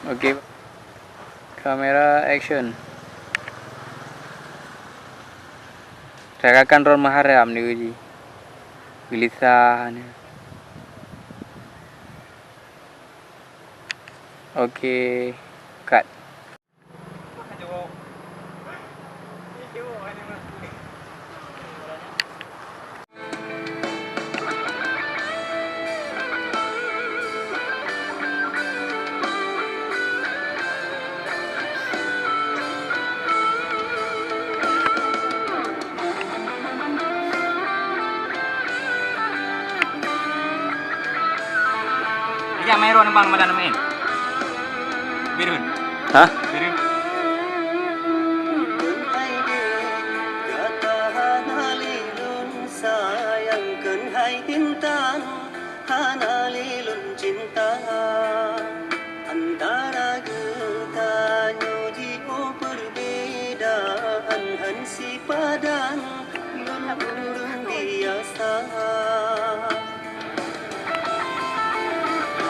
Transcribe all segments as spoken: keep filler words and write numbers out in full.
Oke. Kamera action. Rakan-rakan droen meuharab ni uji. Gelisah ni. Oke, cut. Ijak main ron bang, madan main. Birun. Hah? Birun. Gata hana lé lôn sayang, keuhai intan hana lé lôn cinta. Antara geutanyoe jiôh perbedaan han sipadan, lôn ureueng biasa.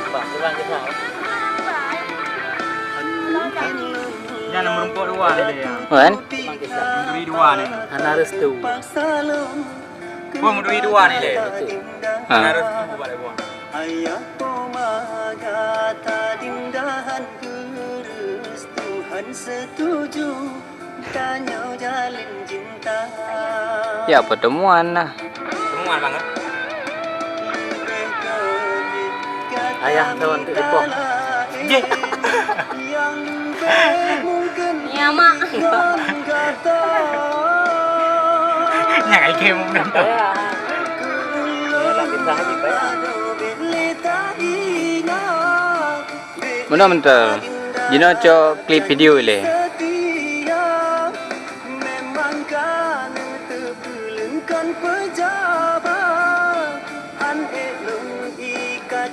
Bah, kurang kisah. Nyan meurumpok dua ni dia. Wan? Meuduri dua ni. Hana restu. Pun meuduri dua ni le. Ha. Hana restu bak lawan. Ayah poma gata dinda han geureustu, han setuju tanyoe jalin cinta. Ya, pertemuan lah. Pertemuan banget. Ayah tahun tu ipoh. Jeh. Ya, Mak. Nyan ai game udah tu. Ya. Ya, nak pindah lagi, Pak. Meunan mantong. Jinoe cok klip video ilèe.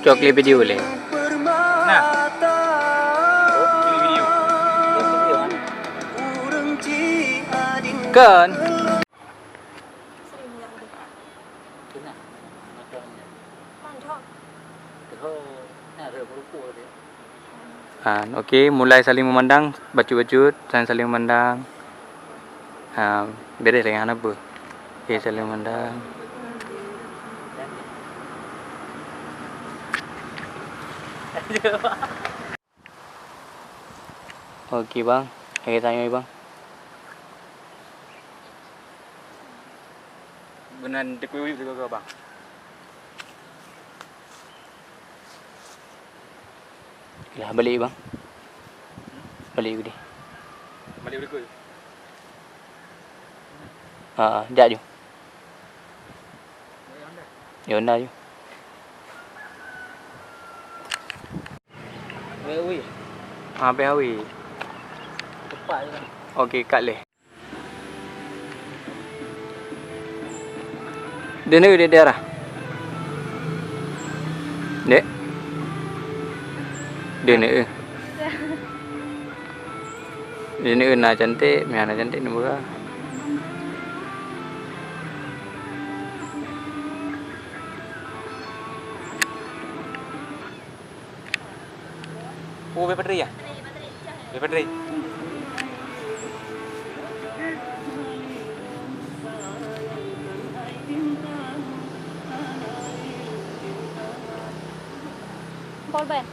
Cok klip video ilèe. Nah. Klip video. Kan. Ha, oke, mulai saling memandang, bacut-bacut, saling, saling memandang. Ha, beres dengan apa? Oke, saling memandang. Oke, bang. Oke, tanya, bang. Benan dekat uyup tu, bang. Lah, balik, bang. Balik, balik. Balik berikut. Ha, jak ju. Ya, Honda ju. Wei, wei. Ha, pih wei. Cepat je. Oke, cut leh. Deuh neueu di daerah. Dek. Deuh neueu. Deuh neueu na cantik, meuh na cantik neubeura. Oh, bèk padri ya? Bèk padri. Paul Ben.